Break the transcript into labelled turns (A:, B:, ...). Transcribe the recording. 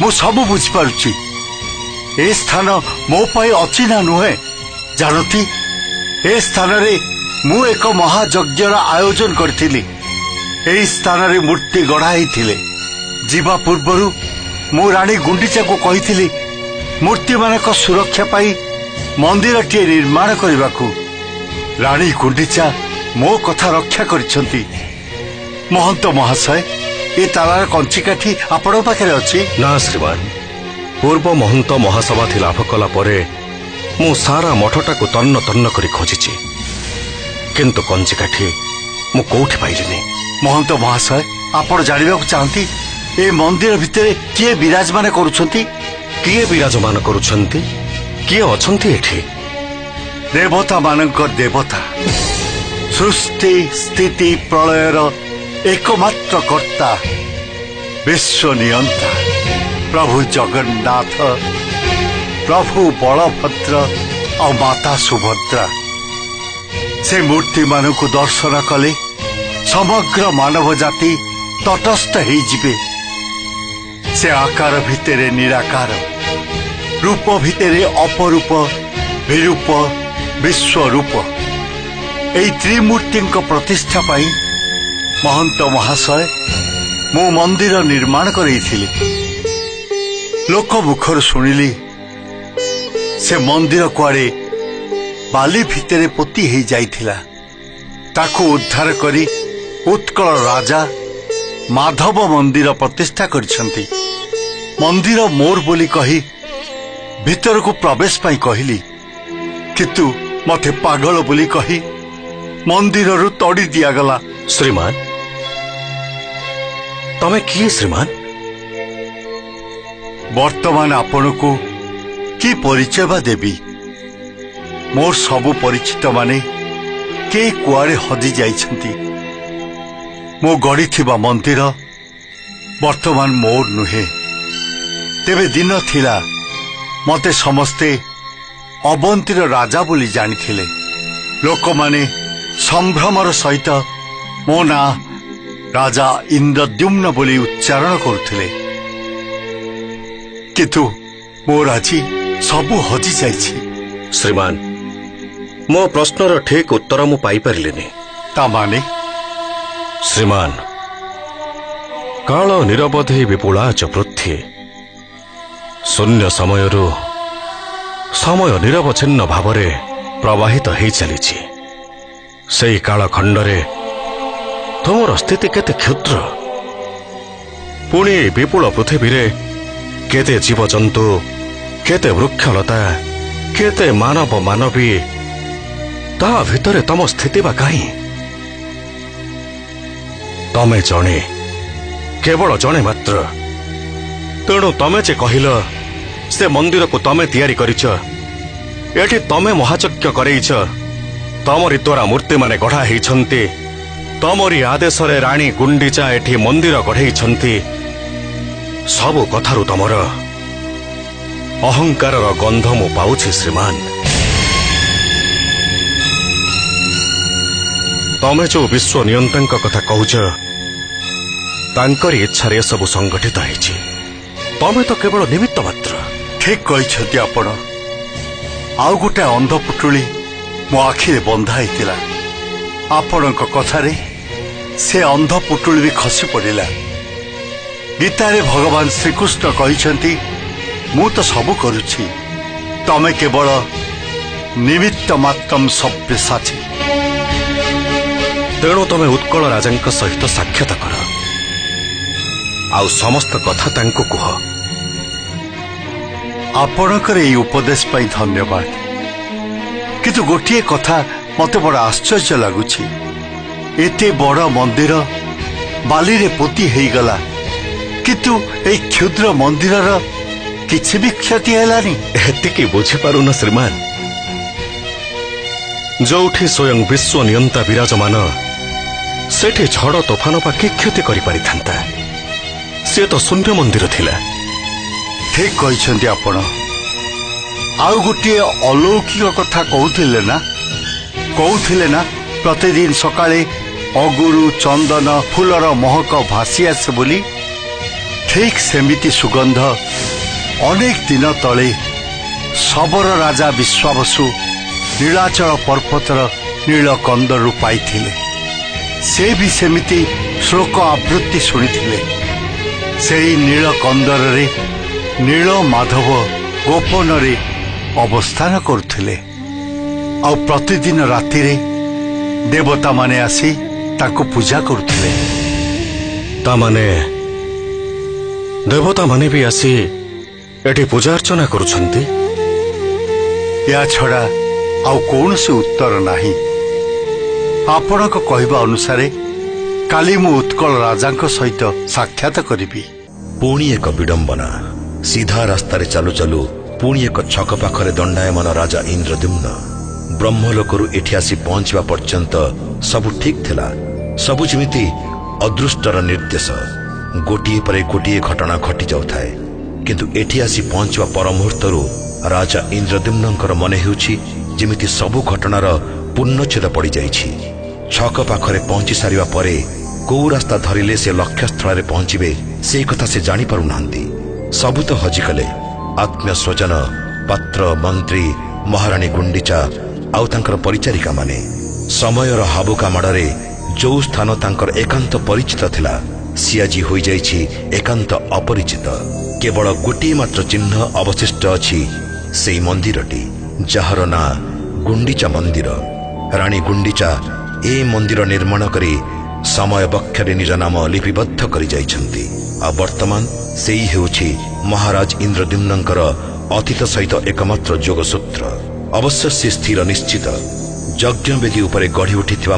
A: ମୁଁ ସବୁ ବୁଝିପାରୁଛି। ଏ ସ୍ଥାନ ମୋ ପାଇଁ ଅଚିହ୍ନା ନୁହେଁ। ଜାଣନ୍ତି, ଏ ସ୍ଥାନରେ ମୁଁ ଏକ ମହାଯଜ୍ଞର ଆୟୋଜନ କରିଥିଲି। ଏହି ସ୍ଥାନରେ ମୂର୍ତ୍ତି ଗଢ଼ା ହେଇଥିଲେ। ଯିବା ପୂର୍ବରୁ ମୁଁ ରାଣୀ ଗୁଣ୍ଡିଚାକୁ କହିଥିଲି ମୂର୍ତ୍ତିମାନଙ୍କ ସୁରକ୍ଷା ପାଇଁ ମନ୍ଦିରଟିଏ ନିର୍ମାଣ କରିବାକୁ। ରାଣୀ ଗୁଣ୍ଡିଚା ମୋ କଥା ରକ୍ଷା କରିଛନ୍ତି। ମହନ୍ତ ମହାଶୟ, ଏ ତାଲାର କଞ୍ଚିକାଠି ଆପଣଙ୍କ ପାଖରେ ଅଛି?
B: ନା ଶ୍ରୀମାନ, ପୂର୍ବ ମହନ୍ତ ମହାସମାଧି ଲାଭ କଲା ପରେ ମୁଁ ସାରା ମଠଟାକୁ ତନ୍ନ ତନ୍ନ କରି ଖୋଜିଛି, କିନ୍ତୁ କଞ୍ଚିକାଠି ମୁଁ କୋଉଠି ପାଇଲିନି।
A: ମହନ୍ତ ମହାଶୟ, ଆପଣ ଜାଣିବାକୁ ଚାହାନ୍ତି ଏ ମନ୍ଦିର ଭିତରେ କିଏ ବିରାଜମାନ କରୁଛନ୍ତି?
B: କିଏ ବିରାଜମାନ କରୁଛନ୍ତି? କିଏ ଅଛନ୍ତି ଏଠି?
A: ଦେବତା ମାନଙ୍କ ଦେବତା, ସୃଷ୍ଟି ସ୍ଥିତି ପ୍ରଳୟର ଏକମାତ୍ର କର୍ତ୍ତା, ବିଶ୍ୱ ନିୟନ୍ତା ପ୍ରଭୁ ଜଗନ୍ନାଥ, ପ୍ରଭୁ ବଳଭଦ୍ର ଆଉ ମାତା ସୁଭଦ୍ରା। ସେ ମୂର୍ତ୍ତିମାନଙ୍କୁ ଦର୍ଶନ କଲେ ସମଗ୍ର ମାନବ ଜାତି ତଟସ୍ଥ ହେଇଯିବେ। ସେ ଆକାର ଭିତରେ ନିରାକାର, ରୂପ ଭିତରେ ଅପରୂପ, ବିରୂପ ବିଶ୍ୱରୂପ। ଏଇ ତ୍ରିମୂର୍ତ୍ତିଙ୍କ ପ୍ରତିଷ୍ଠା ପାଇଁ, ମହନ୍ତ ମହାଶୟ, ମୁଁ ମନ୍ଦିର ନିର୍ମାଣ କରେଇଥିଲି। ଲୋକ ମୁଖରୁ ଶୁଣିଲି ସେ ମନ୍ଦିର କୁଆଡ଼େ ବାଲି ଭିତରେ ପୋତି ହେଇଯାଇଥିଲା। ତାକୁ ଉଦ୍ଧାର କରି ଉତ୍କଳ ରାଜା ମାଧବ ମନ୍ଦିର ପ୍ରତିଷ୍ଠା କରିଛନ୍ତି। ମନ୍ଦିର ମୋର ବୋଲି କହି ଭିତରକୁ ପ୍ରବେଶ ପାଇଁ କହିଲି, କିନ୍ତୁ ମତେ ପାଗଳ ବୋଲି କହି ମନ୍ଦିରରୁ ତଡ଼ି ଦିଆଗଲା।
B: ଶ୍ରୀମାନ, ତମେ କିଏ ଶ୍ରୀମାନ?
A: ବର୍ତ୍ତମାନ ଆପଣଙ୍କୁ କି ପରିଚୟ ବା ଦେବି? ମୋର ସବୁ ପରିଚିତ ମାନେ କିଏ କୁଆଡ଼େ ହଜି ଯାଇଛନ୍ତି। ମୁଁ ଗଢ଼ିଥିବା ମନ୍ଦିର ବର୍ତ୍ତମାନ ମୋର ନୁହେଁ। ତେବେ ଦିନ ଥିଲା ମତେ ସମସ୍ତେ ଅବନ୍ତୀର ରାଜା ବୋଲି ଜାଣିଥିଲେ। ଲୋକମାନେ ସମ୍ଭ୍ରମର ସହିତ ମୋ ନାଁ ରାଜା ଇନ୍ଦ୍ରଦ୍ୟୁମ୍ନ ବୋଲି ଉଚ୍ଚାରଣ କରୁଥିଲେ। କିନ୍ତୁ ମୋର ଆଜି ସବୁ ହଜି ଯାଇଛି।
B: ଶ୍ରୀମାନ, ମୋ ପ୍ରଶ୍ନର ଠିକ ଉତ୍ତର ମୁଁ ପାଇପାରିଲିନି।
A: ତା ମାନେ?
B: ଶ୍ରୀମାନ, କାଳ ନିରବଧି ବିପୁଳା ଚ ପୃଥ୍ୱୀ। ଶୂନ୍ୟ ସମୟରୁ ସମୟ ନିରବଚ୍ଛିନ୍ନ ଭାବରେ ପ୍ରବାହିତ ହେଇ ଚାଲିଛି। ସେଇ କାଳଖଣ୍ଡରେ ତୁମର ସ୍ଥିତି କେତେ କ୍ଷୁଦ୍ର। ପୁଣି ଏହି ବିପୁଳ ପୃଥିବୀରେ କେତେ ଜୀବଜନ୍ତୁ, କେତେ ବୃକ୍ଷଲତା, କେତେ ମାନବ ମାନବୀ, ତା ଭିତରେ ତମ ସ୍ଥିତି ବା କାହିଁ? ତମେ ଜଣେ, କେବଳ ଜଣେ ମାତ୍ର। ତେଣୁ ତମେ ଯେ କହିଲ ସେ ମନ୍ଦିରକୁ ତମେ ତିଆରି କରିଛ, ଏଠି ତମେ ମହାଯଜ୍ଞ କରେଇଛ, ତମରି ଦ୍ୱାରା ମୂର୍ତ୍ତିମାନେ ଗଢ଼ା ହେଇଛନ୍ତି, ତମରି ଆଦେଶରେ ରାଣୀ ଗୁଣ୍ଡିଚା ଏଠି ମନ୍ଦିର ଗଢ଼େଇଛନ୍ତି, ସବୁ କଥାରୁ ତମର ଅହଙ୍କାରର ଗନ୍ଧ ମୁଁ ପାଉଛି ଶ୍ରୀମାନ। ତମେ ଯୋଉ ବିଶ୍ୱ ନିୟନ୍ତାଙ୍କ କଥା କହୁଛ, ତାଙ୍କରି ଇଚ୍ଛାରେ ଏସବୁ ସଂଗଠିତ ହେଇଛି। ତମେ ତ କେବଳ ନିମିତ୍ତ ମାତ୍ର।
A: ଠିକ କହିଛନ୍ତି ଆପଣ। ଆଉ ଗୋଟେ ଅନ୍ଧପୁଟୁଳି ମୋ ଆଖିରେ ବନ୍ଧା ହେଇଥିଲା। ଆପଣଙ୍କ କଥାରେ ସେ ଅନ୍ଧପୁଟୁଳି ବି ଖସି ପଡ଼ିଲା। ଗୀତାରେ ଭଗବାନ ଶ୍ରୀକୃଷ୍ଣ କହିଛନ୍ତି, ମୁଁ ତ ସବୁ କରୁଛି, ତମେ କେବଳ ନିମିତ୍ତ ମାତ୍ରମ୍ ସବ୍ୟସାଚୀ।
B: ତେଣୁ ତମେ ଉତ୍କଳ ରାଜାଙ୍କ ସହିତ ସାକ୍ଷାତ କର ଆଉ ସମସ୍ତ କଥା ତାଙ୍କୁ କୁହ।
A: ଆପଣଙ୍କର ଏଇ ଉପଦେଶ ପାଇଁ ଧନ୍ୟବାଦ। କିନ୍ତୁ ଗୋଟିଏ କଥା ମତେ ବଡ଼ ଆଶ୍ଚର୍ଯ୍ୟ ଲାଗୁଛି। ଏତେ ବଡ଼ ମନ୍ଦିର ବାଲିରେ ପୋତି ହେଇଗଲା, କିନ୍ତୁ ଏଇ କ୍ଷୁଦ୍ର ମନ୍ଦିରର କିଛି ବି କ୍ଷତି ହେଲାନି।
B: ଏତିକି ବୁଝିପାରୁନ ଶ୍ରୀମାନ? ଯୋଉଠି ସ୍ୱୟଂ ବିଶ୍ୱ ନିୟନ୍ତା ବିରାଜମାନ, ସେଠି ଝଡ଼ ତୋଫାନ ବା କି କ୍ଷତି କରିପାରିଥାନ୍ତା? ସିଏ ତ ଶୂନ୍ୟ ମନ୍ଦିର ଥିଲା।
A: ଠିକ କହିଛନ୍ତି ଆପଣ। ଆଉ ଗୋଟିଏ ଅଲୌକିକ କଥା କହୁଥିଲେ ନା, ପ୍ରତିଦିନ ସକାଳେ ଅଗୁରୁ, ଚନ୍ଦନ, ଫୁଲର ମହକ ଭାସି ଆସେ ବୋଲି? ଠିକ୍ ସେମିତି ସୁଗନ୍ଧ ଅନେକ ଦିନ ତଳେ ଶବର ରାଜା ବିଶ୍ୱାବସୁ ନୀଳାଚଳ ପର୍ବତର ନୀଳକନ୍ଦରୁ ପାଇଥିଲେ। ସେ ବି ସେମିତି ଶ୍ଲୋକ ଆବୃତ୍ତି ଶୁଣିଥିଲେ। ସେଇ ନୀଳକନ୍ଦରରେ ନୀଳ ମାଧବ ଗୋପନରେ ଅବସ୍ଥାନ କରୁଥିଲେ ଆଉ ପ୍ରତିଦିନ ରାତିରେ ଦେବତାମାନେ ଆସି ତାଙ୍କୁ ପୂଜା କରୁଥିଲେ।
B: ତା ମାନେ ଦେବତାମାନେ ବି ଆସି ଏଠି ପୂଜା ଅର୍ଚ୍ଚନା କରୁଛନ୍ତି?
A: ଏହା ଛଡ଼ା ଆଉ କୌଣସି ଉତ୍ତର ନାହିଁ। ଆପଣଙ୍କ କହିବା ଅନୁସାରେ କାଲି ମୁଁ ଉତ୍କଳ ରାଜାଙ୍କ ସହିତ ସାକ୍ଷାତ କରିବି।
C: ପୁଣି ଏକ ବିଡମ୍ବନା। ସିଧା ରାସ୍ତାରେ ଚାଲୁ ଚାଲୁ ପୁଣି ଏକ ଛକ ପାଖରେ ଦଣ୍ଡାୟମାନ ରାଜା ଇନ୍ଦ୍ରଦ୍ୟୁମ୍ନ। ବ୍ରହ୍ମଲୋକରୁ ଏଠି ଆସି ପହଞ୍ଚିବା ପର୍ଯ୍ୟନ୍ତ ସବୁ ଠିକ୍ ଥିଲା। ସବୁ ଯେମିତି ଅଦୃଷ୍ଟର ନିର୍ଦ୍ଦେଶ। ଗୋଟିଏ ପରେ ଗୋଟିଏ ଘଟଣା ଘଟି ଯାଉଥାଏ। କିନ୍ତୁ ଏଠି ଆସି ପହଞ୍ଚିବା ପର ମୁହୂର୍ତ୍ତରୁ ରାଜା ଇନ୍ଦ୍ରଦ୍ୟୁମ୍ନଙ୍କର ମନେ ହେଉଛି ଯେମିତି ସବୁ ଘଟଣାର ପୂର୍ଣ୍ଣଚ୍ଛେଦ ପଡ଼ିଯାଇଛି। ଛକ ପାଖରେ ପହଞ୍ଚି ସାରିବା ପରେ କୋଉ ରାସ୍ତା ଧରିଲେ ସେ ଲକ୍ଷ୍ୟସ୍ଥଳରେ ପହଞ୍ଚିବେ, ସେ କଥା ସେ ଜାଣିପାରୁନାହାନ୍ତି। ସବୁ ତ ହଜିଗଲେ, ଆତ୍ମୀୟ ସ୍ୱଜନ, ପାତ୍ର, ମନ୍ତ୍ରୀ, ମହାରାଣୀ ଗୁଣ୍ଡିଚା ଆଉ ତାଙ୍କର ପରିଚାରିକାମାନେ। ସମୟର ହାବୁକା ମାଡ଼ରେ ଯୋଉ ସ୍ଥାନ ତାଙ୍କର ଏକାନ୍ତ ପରିଚିତ ଥିଲା, ସିଏ ଆଜି ହୋଇଯାଇଛି ଏକାନ୍ତ ଅପରିଚିତ। କେବଳ ଗୋଟିଏ ମାତ୍ର ଚିହ୍ନ ଅବଶିଷ୍ଟ ଅଛି, ସେଇ ମନ୍ଦିରଟି, ଯାହାର ନାଁ ଗୁଣ୍ଡିଚା ମନ୍ଦିର। ରାଣୀ ଗୁଣ୍ଡିଚା ଏ ମନ୍ଦିର ନିର୍ମାଣ କରି ସମୟ ବକ୍ଷରେ ନିଜ ନାମ ଲିପିବଦ୍ଧ କରିଯାଇଛନ୍ତି। ଆଉ ବର୍ତ୍ତମାନ ସେଇ ହେଉଛି ମହାରାଜ ଇନ୍ଦ୍ରଦ୍ୟୁମ୍ନଙ୍କର ଅତୀତ ସହିତ ଏକମାତ୍ର ଯୋଗସୂତ୍ର। ଅବଶ୍ୟ ସେ ସ୍ଥିର ନିଶ୍ଚିତ ଯଜ୍ଞବେଦୀ ଉପରେ ଗଢ଼ି ଉଠିଥିବା